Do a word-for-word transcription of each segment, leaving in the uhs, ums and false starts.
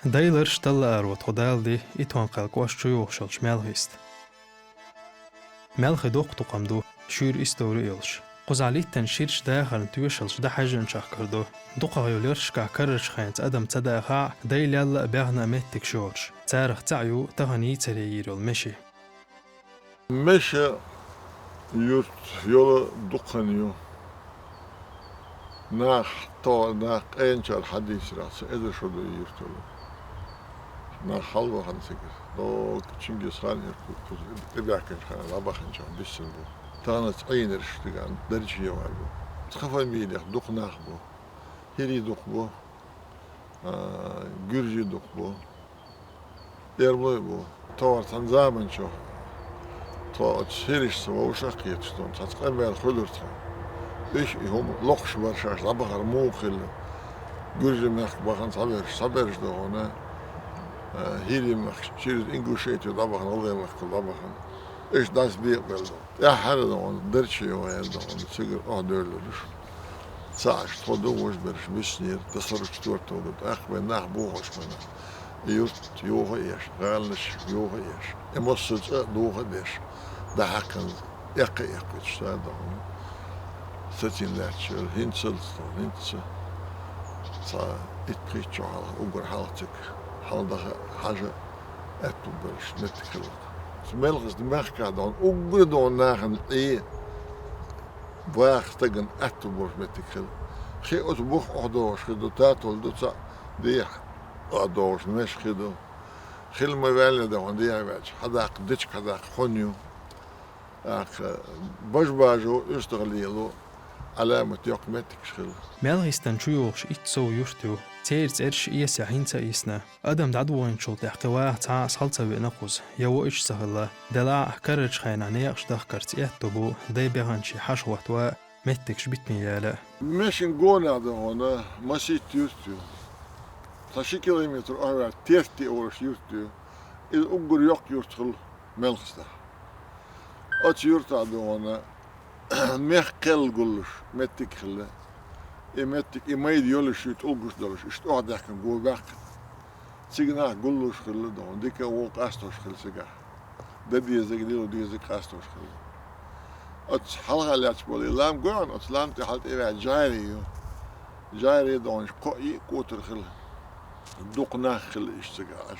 Дайларш талла аро тхо далди и тхонкхел кӀош чу йохуш йолчу Маьлхиста. Маьлхи доккха тукхам ду, шуьйра истори а йолуш. Кхузахь литтан ширчу дахарна тоьшаллаш дан хьаьжначех карадо. Дукхах йолу ярташкахь карарчу хенца адам ца дахахь а, дайлаьлла а баьхна а меттигаш йоцуш. Царах цхьаъ ю тахана йийцаре йийр йолу Меши. Меша юрт йола дукха ю. Нах то, нах къенчара хьадийцарах, ца эзар шо ду и юрт йола. Нах хьалвахана цигара. Дога Чингисхан ирт бу, кхуза тӀебаьхкинчу хана дӀабаханчохь биссина бу. Тахана цӀийнарш диган дарча йогӀар бу. Цхьа фамилиях дукха нах бу. ХӀирий дукха бу, а, гуьржий дукха бу. Эрмалой бу. Товар цхьана заманчохь. Тхо оцу хӀирашца вовшах а кхеташ ду, цхьацца къамел хуьлура тхо. Уьш и хӀума локхуш бара шаьш дӀабахар муха хилла. Гуьржийн мехка бахана цхьаберш, цхьаберш ду хьуна, а, хӀирийн мехкаш, через Ингушетию дӀабахана, гӀалгӀайн мехкал дӀабахана. Уьш дӀасабекъабелла ду. ТӀаьххьара ду хьуна, дарча йогӀер ду хьуна, цигара охьадевлларш. Ца Ӏаш, тхо ду вожаберш биснера, тасалур чу тортал ду, тӀаккха вайн нах бохуш вайна. И юрт юха а еш, гӀаланаш юха а еш, и массо а цӀа а духа а деш, дӀахьаькхна, эккха а эккхийташ цара ду хьуна. Сацийна лаьтташ яра, хӀинцалц ду, хӀинца цхьа итт-пхийтта шо хьалха, уггар хьалха цига, хьалдаха а, хьажа а аьтту берш меттиг хилла. Маьлхиста мехкахь ду хьуна, уггар а ду хьуна нахана Ӏе ваха стагана аьтту болуш меттиг хилла. Хи оцу бух охьадогӀуш хи ду, татол ду, цхьаъ дехьа охьадогӀуш меш хи ду. Хила ма ваьлла ду хьуна дехьа ваьлча, хьадаккха, дечиг хьадаккха хьун ю. ТӀаккха бажа-бажо уьстагӀа лело, Ӏаламат йоккха меттигаш хилла. Маьлхистан чу йогӀуш итт сов юрт ю, церан цӀераш эсехь хӀинца а йисна. Адам дӀадохийначул тӀаьхьа кхин ваха цхьа а схьал ца веана кхуза, я воуьйтуш ца хилла. Делахь а карарчу хенахь некъаш дахкарца аьтту бу дай беханчий хьаша хӀоттаван а, меттигаш битаме яла а. Мешин гонах ду хьуна масийтта юрт ю. Цхьа ши километр охьаваьлча Терти олуш юрт ю. Иза уггар йоккха юрт хилла Маьлхистахь. Оцу юртахь ду хьуна мех кхел гуллуш меттиг хилла. И меттиг, и майда йолуш ю, тӀулгаш долуш, иштта охьадаьхкина го баьккхина. Цига нах гуллуш хилла ду хьуна, дика а, вон а къастош хилла цигахь. Дан дезарг, лело дезарг къастош хилла. Оцу хьалха лаьтташ болу и лам гой хьуна, оцу лам тӀе хьала тӀе ваьлла жӀайри ю. ЖӀайри ду хьуна, кхоъ-йиъ котар хилла. Дукха нах хилла иштта цигахь Ӏаш.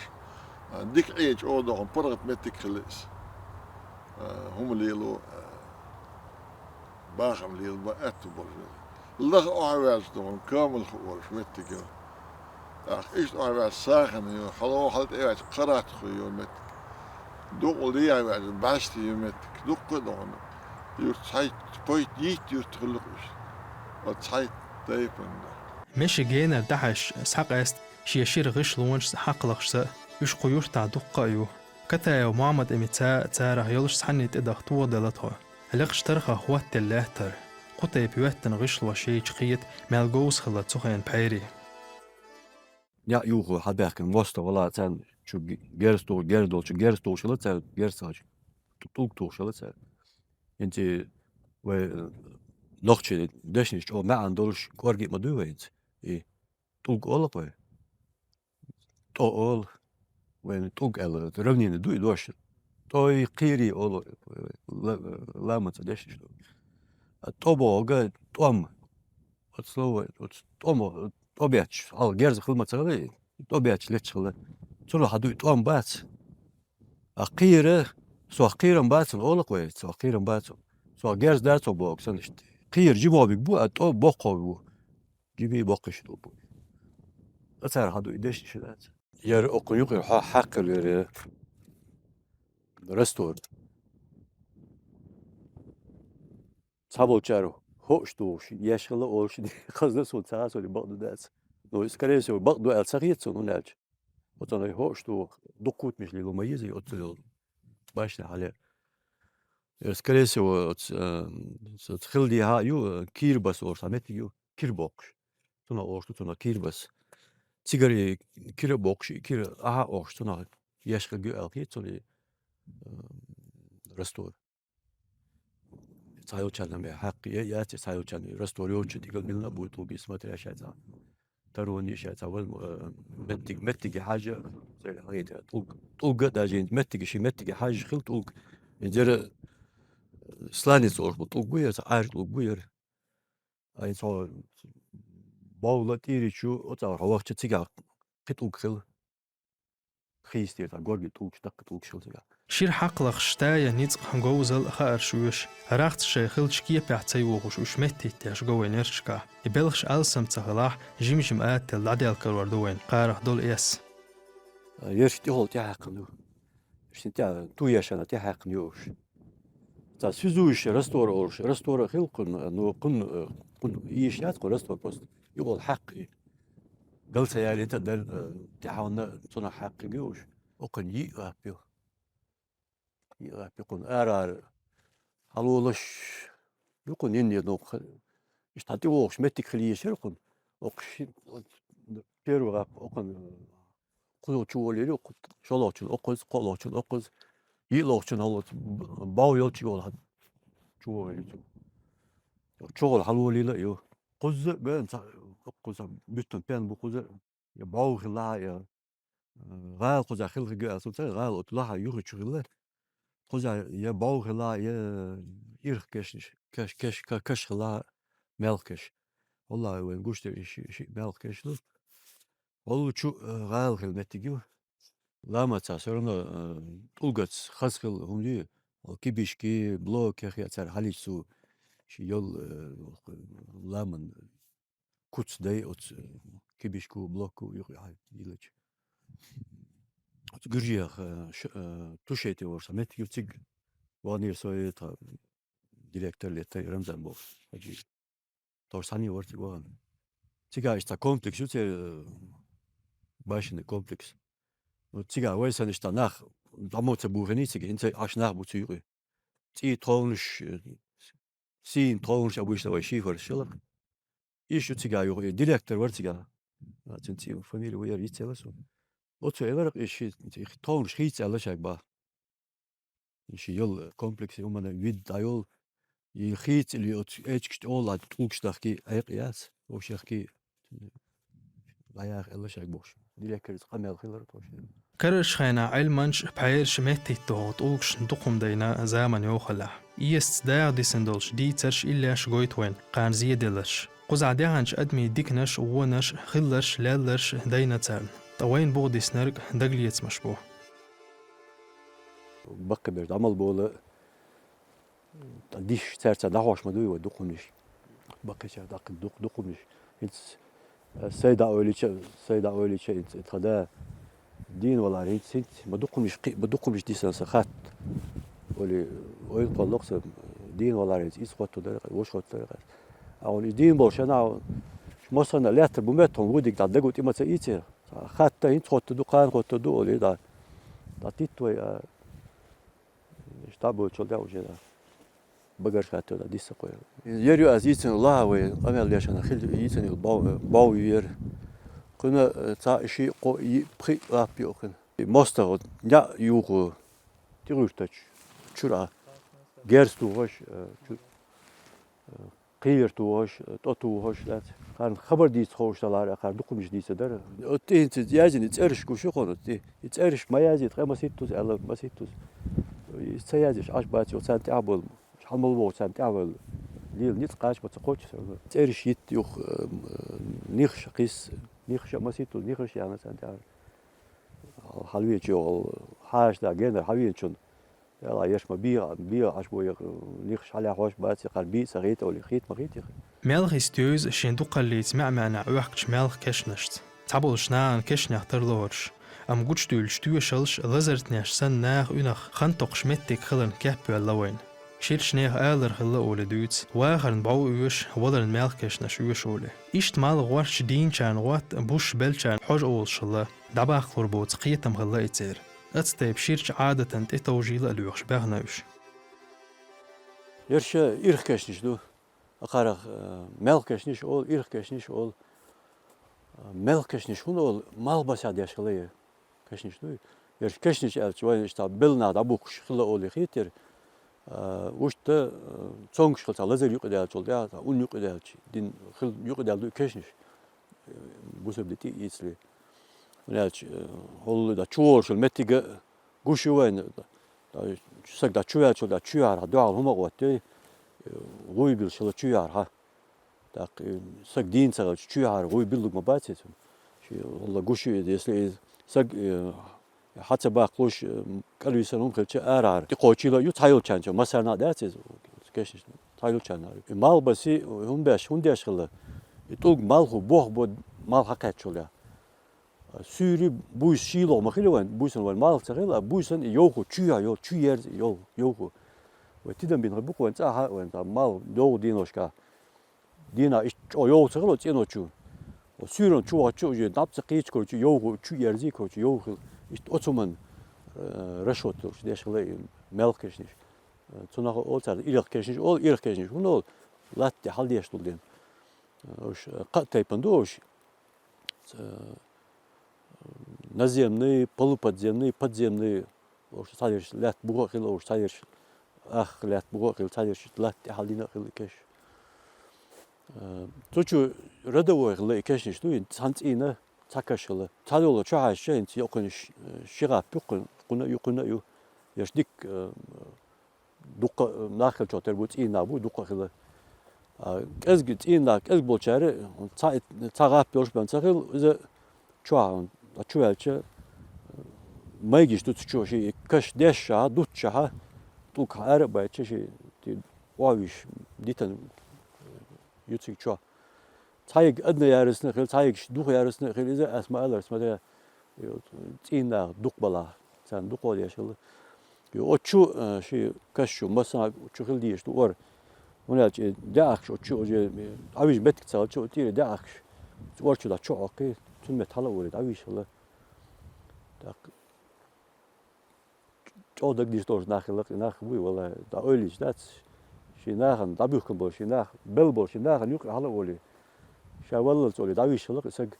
А, дика Ӏе чӀогӀа ду хьуна, паргӀат меттиг хилла иза. А, хӀума лело, а, бахам лелабан аьтту болуш вара. Лаха охьаваьлча ду хьуна, Камалха олуш меттиг ю. ТӀаккха иштта охьаваьлча Сахана ю, хьалха хьала тӀе ваьлча Кхаратхо ю меттиг. Дукъал дехьа ваьлча БӀаьсти ю меттиг. Дуккха а ду хьуна. Юрт цхьайтта, кхойтта-йийтта юрт хилла-кх уьш. Оцу цхьайтта тайпана. Меши генара дӀахьаьжча, схьакъаьста шен шира гӀишлонашца, хьакхалхашца, уьш кху юьртахь дуккха а ю. Катаев Мохьмад-Эмица а, царах йолуш цхьанне тӀедаха тоха делла тхо. Лекхачу тархах хӀоттаделла лаьттара. Кху тайпа йоьттина гӀишлош яйча кхета мел говза хилла цу хенан пхьерий. НеӀ юхо хьабаьхкина мостагӀа вала царна чу ге-, герз тухуш, герз долчу, герз тухуш хилла цара, герз ца хилча, тӀулг тухуш хилла цара. ХӀинца вай, э, нохчийн дешнаш чӀогӀа маьӀна долуш кӀоргий ма дуй вай хӀинца. И тӀулг олу-кх вай. ТӀо олу. Вайна тӀулг аьлла, равнина ду и дош. ТӀой, кхерий олу, ла-, ламан цӀа дешнаш ду. А тӀо бохург тӀом. Оцу слово, оцу тӀом, тӀо бетташ, хьалха герз хила ма ца хилла, тӀо бетташ летташ хилла. Цунах хьан дуй тӀом бац. А кхера, сох кхерам бацун олу-кх вай, сох кхерам бацун. Сох герз дацо боху санна иштта. Кхера жимобиг бу, а тӀо боккховиг бу. Жимий боккхуш ду бу. Ткъа цара хьан ду и дешнаш дац. Яра окху юкъера хьо-, хьаккхалера раствор. Цхьаболчара хӀоъуш тухуш, еш хилла олуш, хазна суна ца хаа, суна бакъду дац. Ну, скорее всего, бакъду аьлла ца хета суна, хӀунда аьлча оцунах хӀоъуш туху, дуккха хӀуттамаш лело ма еза оццул йолу башня хьале. Э, скорее всего, оц-, э, оц хила дехьа а ю, э, Кирбас олуш цхьа меттиг ю, кира боккхуш. Цунах олуш ду, цунах Кирбас. Цигара и кира боккхуш, и кира ахьа а охуш, цунах еш хилла ю аьлла хета суна и, э, раствор. Цхьа йолчарна ме хьаккха е-, яц, цхьа йолчарна раствор йоцучу дигал милна а буй тӀулгий, смотря шайн цхьа. таронаш, цхьа ваз-, э, меттиг, меттиге хьажа, цӀе хьагӀийта, тӀулг, тӀулга даже, меттиге, ши меттиге хьажа хила тӀулг. Инзера, э, сланец олуш бу тӀулг бу яра, цхьа Ӏаьржа тӀулг бу яра. Ай, цхьа бовла тӀийричу, оцӀагӀа вахча цигахь кхин тӀулг хила. Хийстера, цхьа горга тӀулгаш, даккха тӀулгаш хила цигахь. Шира хьакхалахаш тая, ницкъ, говзал, хаарш оьшу. Рахцаш шайн хиллачу кепехь ца йохуш уьш меттиттеш го вайн ярташкахь. И белхаш алсам ца хилахь, жим-жим аттел дӀаделкарор ду вайн, кхарах долу эс. Ярташ тӀехула тӀехьаькхна ю. Шин тӀе-, ту ешана тӀехьаькхна ю уьш. Цхьа связующий раствор олуш, раствор а хила кхунна, ну, кхунна, э, кхунна ийш яц кху раствор просто. Юкъал хьаькхна. Гал ца ялийта дан, э, тӀаьхьанна цунах хьаькхна ю уьш. Окхунна йиъ гӀап ю. Йиъ гӀап ю кхунна. Ара-ара хьалолаш ю кхунна, йинне, ну, кх-, иштта тӀевогӀуш меттиг хила езаш яра кхунна. Окху ши-, первый гӀап окхунна, кхуза чу волийла, кху-, шолгӀачун окхуза, кхоалгӀачун окхуза, йиълагӀчун хьалоца б-, бов йолчу йолу хьан чу волийла цу. ЧогӀал хьалолийла а ю. Кхуза а бен ца, кхуза буьттун пен бу кхуза, я бов хилла, я, э, гӀала кхуза хила хиг ю аьлла, цунца гӀала оцу лахьа юхи чу хилла. Кхуза я бов хилла, я ирх кешнаш, кеш, кеш, ка-, каш хилла, мелх кеш. Валлахи, вайн гуш дерг ши, ши мелх кеш ду. Валлу чу, э, гӀала хила меттиг ю. Ламаца всё равно, э, тӀулгаца хаза хила хӀума ю. Вал кибишки, блоки, хи цара хьалийца цу ши йол, э, ламан куц дай оцу, э, кибишку, блокку юкъа хьайиллачу. Оцу гуьржех, э, ш-, э, Тушети вара сан меттиг ю цига. Ванера со, э, тха директор летта Рамзан боху. Хьаджи. Товш саний вара цига вахана. Цига иштта комплекс ю церан, э, башенный комплекс. Ну, цига вай санна иштта нах дӀамо ца бухиний цига, хӀинца Ӏаш нах бу цу юкъе. ЦӀий тховнаш, э, сийна тховнаш обычно вай шиферш хиларх. Иш ю цига юха, и директор вара цига. А, цуьнан цӀий, фамилия ву яра, йицъелла суна. Оцу эларх и ши, и тховнаш хийца аьлла шайга баха. И ши йолу комплекс, и хӀуманан вид дӀайолу, и хийцаъли оцу эчигаш тӀе олу, тӀулгаш дахки, Ӏекъа яц, вовшахки, дӀаяха аьлла шайга бохуш. Директорца къамел хилар тхо шен. Карарчу хенахь Ӏилманчаш, пхьераш меттиттахь тӀулгашна дукха хӀума дайна заман йохаллехь. Эсаца дагӀа дисина долчу дийцарш, иллеш гойту вайна, кхарна зеделларш. Кхузахь даьхначу адамийн диканаш, вонаш, хилларш, лелларш дайна царна. Ткъа вайна буха диснарг дагалецамаш бу. Баккхийберш дӀа мала болу, ткъа диш цаьрца дӀахьош ма дуй вай дукха хӀуманаш. Баккхийчара даккхиг дукха, дукха хӀуманаш. ХӀинца, э, сай дӀа ойлича, сай дӀа ойлича, хӀинца тхан да дийна валара, хӀинца, хӀинца ма дукха хӀуманаш кхи-, ма дукха хӀуманаш дисна сан хатта. Оли, ойла кхоллакх сан, дийна валара, хӀинца иза хотту дара, вуш хотту дара. А оли, иза дийна болуш, ана, массарна лаьттара бу меттахь, вудиг дӀа дагу тӀе ма ца ийцира. Хатта хӀинца хотту ду, кхана хотту ду, оли, дӀа, дӀа титта вай, а, Иштта боцул дӀа уже, да. Багарш хатта, да, дисса кхоьлу. Ер ю аз йийцина лаха вай, къамел дешана хила йийцина ю бов, бов ю ер. Кхуьнан, э, цхьаъ, шиъ, кхоъ, йиъ, пхиъ лап ю кхуьнан. И мостагӀа неӀ юху тӀегӀуьртачу чура. Герз тухуш, э, чу-, э, кхер тухуш, тӀо тухуш дац. Кхарна хабар дийца ховш далара, кхара дукхамаш дийца дара. Оцу тӀе хӀинца яздина и цӀераш гуш ю хьуна, оцу тӀе. И цӀераш ма язйийта, ткъе маситтаза аьлла, маситтаза. И ца язйеш Ӏаш бац, юха царна тӀаьхьа болу. Хьан мала вогӀу царна тӀаьхьа ваьлла. Лела ницкъ кхача ма ца кхочу сан. ЦӀераш йитта юха, э, нихша кхисса, нихша маситтаза, нихша яна царна тӀаьхьа. Хьалвечу йогӀал, хьаша да генара хьавеначунна. Дела, еш ма бегӀа, бегӀа Ӏаш бу, я нихаш хьалахьош бац, я кхара бийца гӀийта олий, хийта ма гӀийта. Мелхий стуьйза шен дукхаллица маьӀ-маьӀна Ӏохкучу мелха кешнашца. Цхьаболуш нахана кешнех тарлохуш, амма гучудуьйлуш тоьшалш лазартнеш санна наха уьнах хан токхуш меттиг хиларна кеп йоьлла вайна. Ширчу нехан алар хилла олий дуьйцу, вахарна бӀов оьшу, валарна мелха кешнаш оьшу олий. Иштта малх гӀорташ дийначарна гӀотта, буш беллачарна хьожа олуш хилла, дӀабаккхалур боцу кхетам хилла и церан. Оцу тайпа ширчу Ӏадатан тӀетовжийла а лоьхуш баьхна уьш. Ерш ирх кешнаш ду. Акхарах, э, мелха кешнаш олу, ирх кешнаш олу. Э, мелха кешнаш хӀунда олу, малх басехь деш хилла я кешнаш ду. Ерш кешнаш аьлча, вайна иштта белла нах дӀабухкуш хилла олий хийтира. Э, вуьшта, э, цомгуш хилла цхьа лазар юкъадаьллачул тӀаьхьа, цхьа ун юкъадаьлча, дин хила юкъадаьлла ду и кешнаш. Бусалба ди тӀе ийцале. ХӀана аьлча, э, хӀолла дӀа чу волаш йола меттиг гуш ю вайна. ДӀа саг дӀа чу ваьлча, дӀа чу яхьархьа, дуьхьал хӀума а оттаде, э, гӀуй биллаш хила чу яхьархьа. ТӀаккха, э, саг дийна ца хилча, чу яхьара гӀуй биллалуш ма бац иза. Ший хӀолла гуш ю иза, если иза саг, э, хьа ца баккхалуш, э, кӀалвисар хӀума хилча, арахьара тӀакхочийла ю цхьайолчарна, массарна а дац иза, кешнашна, цхьайолчарна. И малх басе, хӀума беш, хӀунда деш хила? И тӀулг малхо бохабо малх хьакхаьччул я. Суьйре буйса шийла ма хила вайн, буйсанна вайн малх ца хила, а буйсанна и йовхо чу яхь йол-, чу ерза йол-, йовхо. Вай тидам бина хила бу-кх вайн цӀа хьа а вайн, цхьа малх йовха деношка. Дийнахьа иштта чӀогӀа йовха ца хило цӀено чу. Суьйрана чу вахача, уже наб ца кхийча, короче, йовха чу ерзе, короче, йовха хила. Иштта оцу хӀуманна, э, расчёт йолаш деш хила и мелха кешнаш. Э, цунах оал цар ирх кешнаш, оал ирх кешнаш. ХӀунда оал? Латта тӀа хьалдеш дола ден. Э, уж, э, кхаа тайпан ду уж. Э, наземный, полуподземный, подземный. Уж цхьаерш лаьтта буха а хила, уж цхьаерш ах лаьтта буха а хила, цхьаерш латта тӀа хьалдина а хила и кеш. Э, цу чу родовой хила и кешнаш ду, хӀинца цхьан цӀийна цхьа каш хила. Цхьадола чу хьаьжча, хӀинца йоккхуьнаш, э, ши гӀап ю кхуьн-, кхуьнан а ю, кхуьнан а ю. Ерш дика, э, дуккха, э, нах хилча тера бу, цӀийна нах бу, дуккха а хила. А, кӀезига, цӀийна нах кӀезига болчара, цхьа, цхьа гӀап йолаш бен ца хила, иза чохь, а, чу ваьлча, майгаш ду цу чу, ший каш дешшехь, дутташехь, тӀулг ара а баьчча, ший ти охьавийш дитан ю цига чохь. Цхьаерг одноярусный хила, цхьаерг духоярусный хила, иза ас ма аллара, смотря, и вот, цӀийна нах дукха балахь, царна дукха деш хила. И оцу чу, э, ший каш чу, массанхьа чу хила дезаш ду ор. ХӀунда аьлча и даьӀахкаш оцу чу уже, э, Ӏовижа меттиг ца хилча, оцу тӀера даьӀахкаш, цу ор чу дӀа чу Ӏоккхий, цуьнан метта хьала а волий, дӀавийша хила. ТӀаккха чӀогӀа дагадеш долуш нах хилла-кх, и нах буй, валлахӀи, дӀа ойла йича дац. Ший нахана дӀабуьхкина болу, ший нах белла болу, ший нахана юкъа хьала а волий. Ша валлалц олий, дӀавийша хилла-кх и саг.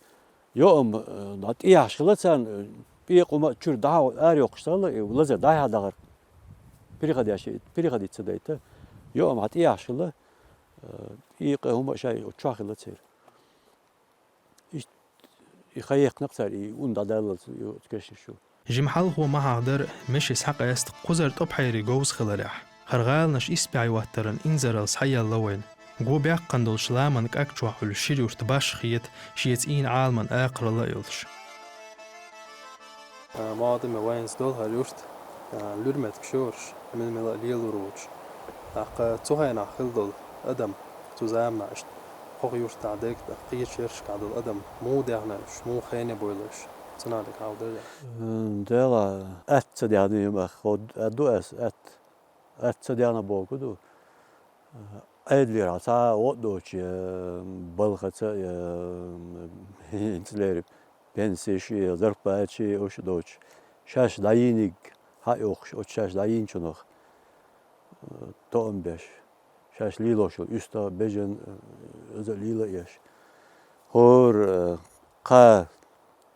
Йоам, э, дӀа тӀеяхьаш хилла царна, э, пӀе къума а чуьра дӀа арайоккхуш ца хилла, и лазар дӀа-хьа дахар. Переходящий, переходить ца дайта. Йоам хьа тӀеяхьаш хилла, э, пӀе къа хӀума а шай чохь хилла церан. Иштта и хан яьккхина-кх цара, и ун дӀадаллалц ю кешнаш ю. Жима хьалхо ма хьахадара, меши схьакъаьста кхузара тӀопхьерий говза хиларехь. ХӀара гӀаланаш исбаьхьа йоттаран инзаралла схьаелла вайна. Го баьккхина долчу ламан кӀаг чохь хуьлу шира юрт башха хета, шен цӀийнан Ӏаламан акхаралла а йолуш. А, ма-, Мадаме вайнца долу хӀара юрт, а, луьра меттигаш ю уьш, мила-мила а лелор воцуш. ТӀаккха цу хенахь хилла долу адам, цу заманахь иштта хӀокху юьртахь дерг а, кхечу шерашкахь долу адам муха даьхна уьш, муха хене бойла уьш, цунах дерг хьалха дара. М, дела, атта ца даьхна ю, ма-, хӀо-, аьтта ду ас, атта. Атта ца даьхна бохург ду. Ӏедалера цхьа а гӀо а доцуш, я балхаца, я хӀинцалера пенсеш, я зарплаташ, уьш а доцуш. Шаьш дӀайийнарг хьа а йохуш, оцу шаьш дӀайийначунах, э, тоам беш. Шаьш лелош йолу уьстагӀ, бежан, э, иза а лела а еш. ХӀора, э, кха,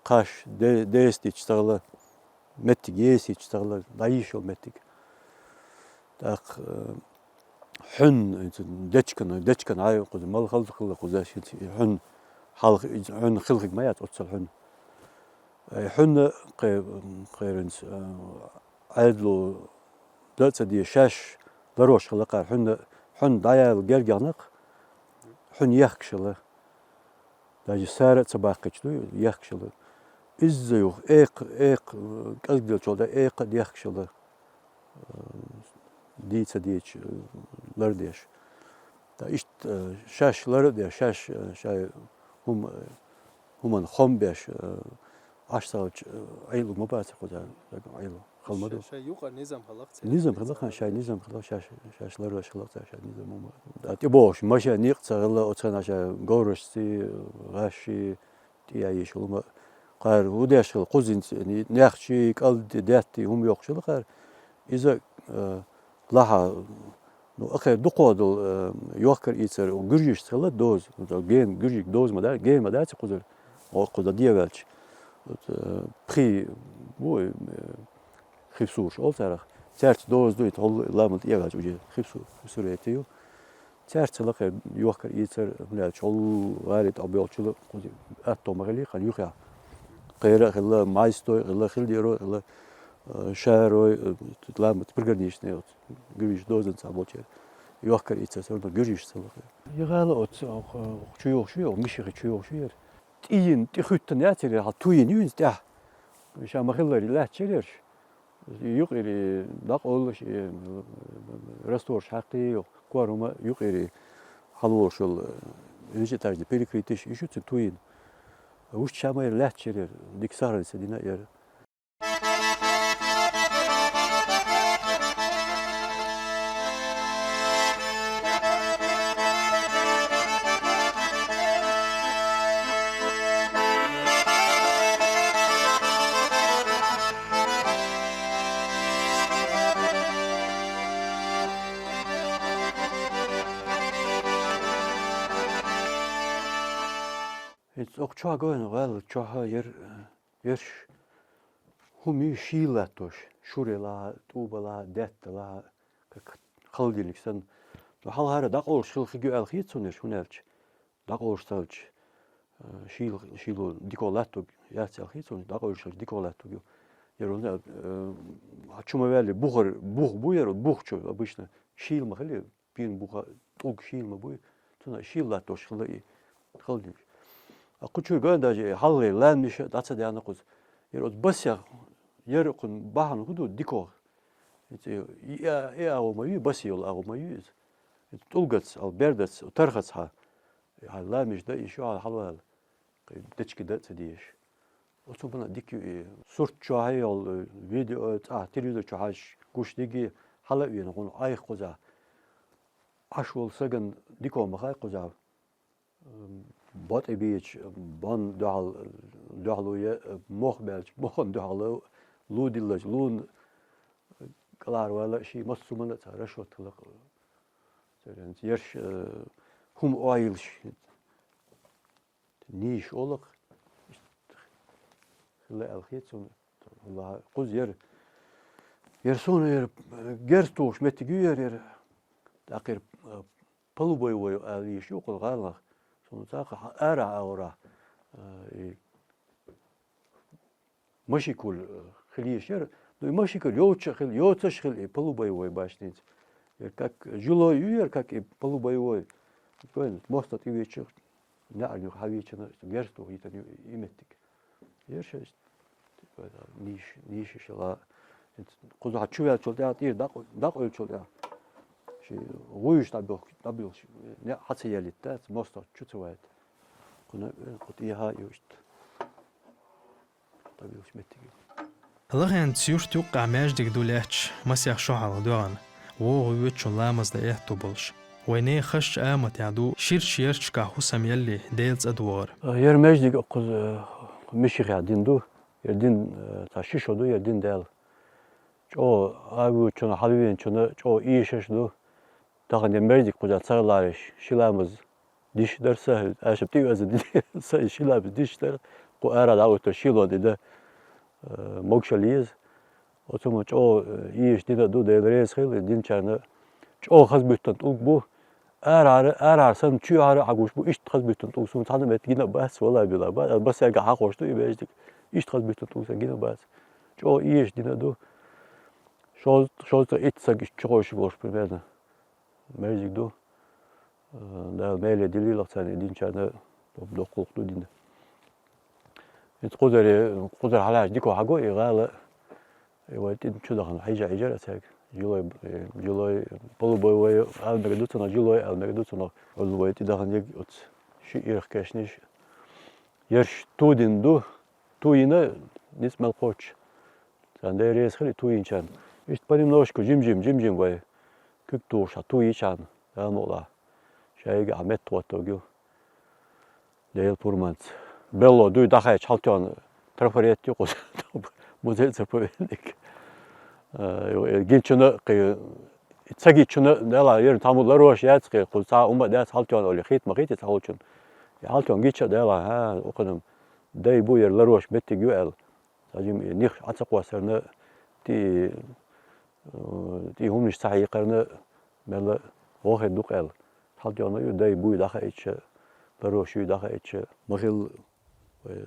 кхаш, де-, десадича ца хилла, меттиг есича ца хилла, дӀайийша йолу меттиг. ТӀаккха, э, хьуьнна, дечкана, дечкана хьай кхуза, мала хала хилла кхуза, хьуьнна хьалха, хьуьнна хила хиг ма яц оццул хьуьнна. Э, хьуьнна кхе-, кхеринца, э, Ӏедало дан а ца деза, шаьш ларош хилла кхара, хьуьнна, хьуьнна дӀаяьлла гергахь нах, хьуьнна ехкаш хилла. Даже сара а ца баккхича ду, ехкаш хилла. Изза юха экха, экха, кӀезиг делчул тӀе экха а дехкаш хилла, дийца дийца, лардеш. Ткъа иштта, шаьш лар а деш, шаьш, шайн хӀума, хӀуманна хом беш, Ӏаш ца хилча, Ӏелларг ма бацара кхуза, Ӏелла хала ма ду. Шайн, шайн юкъара низам хилла-кх церан. Низам хилла-кх, шайн низам хилла, шаьш, шаьш ларвеш хилла-кх цара шайн низам хӀума. ТӀебогӀуш машен некъ ца хилла, оцу хенахь шайн говрашций, гӀашший, тӀеяйиш хӀума. Кхара хӀун деш хилла, кхузинца нехчий, кӀалди, детти хӀума йоккхуш хилла кхара. Иза, э, лахьа, ну, ахер дукхо долу, э, йохкар-ийцар гуьржишца хилла доза. Ген, гуьржиг доза ма дац, ген ма дац кхузара. О, кхуза де ваьлча. Вот, э, пхи, бу, э, хипсурш олу царах. Цаьрца доза ду, и тхо ламан тӀе а ваьлча, уже хипсур, хипсур эти ю. Цаьрца лакхе йохкар-ийцар, хӀунда аьлча гӀолла гӀаьри тӀа бохкачул кхуза атто ма хилий, кхана юххе. Кхера а хилла, майстой а хилла, хилдеро а хилла, э, шарой, э, ламаца пригородничный, вот, гуьржийн дозанца болчара. Йохкар-ийцар всё равно гуьржийча ца лакхе. Йигала оц, ох, ох, чу йохуш ю, Мишихи чу йохуш ю яра. ТӀийна, тӀехуьттан яцара, хьал туйина ю иза тӀехь. Ша ма-хиллара лаьтташ яра ерш. Юкъера дӀакъовлаш, э, раствораш хьаькхий, кор хӀума юкъера хьалволуш йолу, э, вижатажна перекрытиш, и шу цуьнан туйина. Вуьшта ша ма яра лаьтташ яра, дика сахарна ца дина яра. ХӀинца оха чохь гойна гӀаьлла чохь яра, ерш хӀума ю шийла латтош, шуре лахьа, тӀуба лахьа, детта лахьа, как холодильник санна. Ну, хьалхара дӀакъовлуш хила хиг ю аьлла хета суна ерш, хӀунда аьлча дӀакъовлуш ца хилча, э, шийла, шийла дика латтург яц аьлла хета суна, дӀакъовлуш хилча дика латтург ю. Яра, э, чу ма ваьлли, бухара, бух бу яра, бух чу обычно шийла ма хили, пин буха тӀулг шийла ма буй, цунах шийла латтош хилла и холодильник. А кху чуьра гойна даже и хьалхалера лаьмнаш а дӀа ца даьхна кхуза. Яра оцу басех, яра кхуьнан бахьана хӀун ду дикох? ХӀинца и, и, и агӀо ма ю, басе йолу агӀо ма ю иза. ХӀинца тӀулгаца, ал бердаца, тархаца хьан, хьан лаьмнаш дан, и шу хьан хьалаваьлла. Кхин дечиг дан а ца дезаш. Оцу бана дика ю и. Сурт чохь йолу видео, цӀахь телевизор чу хьаьжча гуш дерг, хьала а веана, хӀунда айхьа кхузахь. Ӏаш волу сагана дика ма хай кхузахь. Бо тӀе бийча, бон дуьхьал, дуьхьало е, мох баьлча, мохана дуьхьало, лу диллача, лун кӀалхарвала, ший массо а мала а цхьа решетка лакха. Церан ерш, э, хӀума ойла йиш. Нийса олу-кх. Хила аьлла хета суна. Кхуза яра. Яра суна яра, э, герз тухуш меттиг ю яра, яра. ТӀаккха яра, э, полубоевой ала йиш ю кху гӀаланах. Суна цхьа а ара агӀора, э, и Машикуль, э, хила йиш яра. Ну, и машикуль йоцуш а хила, йоцуш а хила и полубоевой башница. Яра как жилой ю яра, как и полубоевой. Вайн мостагӀа тӀе веча, неӀарниг хьан вечана, герз туху йитана ю и меттиг. Яра шаьш, типа, нийса, нийса шала. Кхузахь чу ваьллачул тӀаьхьа, тӀера дӀакъо-, дӀакъойлачул тӀаьхьа. Ши гӀуьйш дӀабоьлху, дӀабоьлхуш, неӀ хьан ца ялийта, мостагӀа чу ца вайта. Кхуна, э, кху тӀехьа ю иштта. Лахенца юрт юккъехь маьждиг ду лаьтташ, масех шо хьалха доьгӀна, вогӀу воьдучун ламаз дан аьтту болуш. Вайн нехан хазачу аматехь ду ширачу ярташкахь хӀусам ялале Делан цӀа догӀар. Яра маьждиг кхуза, э, Мишихехь дина ду. Яра дина, э, цхьа ши шо ду, яра дина даьлла. ЧӀогӀа а воьдучунна, хьалавеанчунна чӀогӀа эшарш ду. Тахана я маьждиг кхузахь ца хиларий, ши ламаз диш дара сан, аша тӀе веза ди, сан ши ламаз диш дара, кху ара дӀахӀуттуш ши ло ди дан, э, могушалла еза. Оцу ма чӀогӀа, э, ийша дина а ду, Дела реза хила, динчарна чӀогӀа хаза буьттан тӀулг бу. Арара, арара санна, чоьхьара а хьан гуш бу, иштта хаза буьттан тӀулг суна цхьана а метта гина а бац, валла била, ба-, бассерга хьан ховш ду и маьждиг, иштта хаза буьттан тӀулг сан гина а бац. ЧӀогӀа ийша дина а ду. Шоз-, шозза итт саг иштта чу ховший болуш примерно. Маьждиг ду. Э, Дала меле дилийла царна и динчарна, доккхулх ду дина. ХӀинца кхузара, кхузара хьалаьжча дика хьаго и гӀала, и вай тӀе чу дахана хьежа-хьежара цаьрга. Жилой, э, жилой, полубой вай ала мега ду цунах, жилой ала мега ду цунах. Оцу вай тӀе дахана ерг оцу ши ирх кешнаш. Ерш ту дина ду, ту йина ницкъ мел кхоччуш. Царна Дела реза хила и ту йинчарна. Иштта понемножку жим-жим, жим-жим вай куьг тухуш хьан ту йичарна, Дала мукълахь. Шайга а метта хӀоттог ю. Дела пурманца. Белло дуй дӀахаьчча хьалтоьхна трафарет ю кхуза. Музей-заповедник. Э, гинчунна кхин, ца гичунна дела, ер цхьаммо ларош яц кхин, кхуза цхьа хӀума а дац хьалтоьхна олий, хета ма хета цхьа волчунна. И хьалтоьхна гича а дела, хӀа, укхунам дай бу, яра ларош меттиг ю аьлла. Цхьа жима и нихаш Ӏа ца кхоссарна, тӀе, э, тӀе хӀуманаш ца хьекхарна, мелла вохуьйтур ду-кх аьлла. Хьалтёна ю дай буй дахаича, ларош ю дахаича, ма хил вай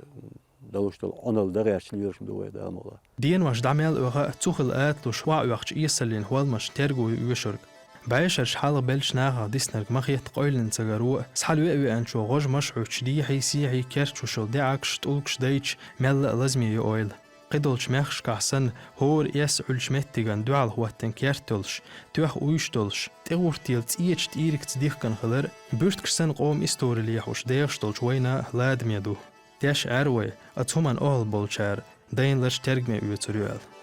далуш дол Ӏонал дагӀерч лираш ду вай да мола. Денош дӀа мел оьха а, цу хила аталуш охьаоьхучу эсаллин хӀолламаш терго ю оьшург. БӀешераш хьалха беллачу нахах диснарг ма хетта къойлина ца гаро а, схьа лоьа веанчо гӀожа машхьуьйтуш дехьий-сехьий керчуш йолу деӀакаш, тӀулгаш дайча, мелла а лазаме йо ойла. Кхидолчу мехкашкахь санна, хӀора эс Ӏуьллучу меттиган дуьхьал хӀоттина керт йолуш, тоьхна уьйш долуш, тӀегӀуртдела цӀечу тӀийригца дихкина хилар а, буьртигаш санна къоман истори лехьуш дехаш долчу вайна а ладаме ду. Деш Ӏер вай, оцу хӀуманна охьалуш болчара дайна ларш тергаме оьцур ю аьлла.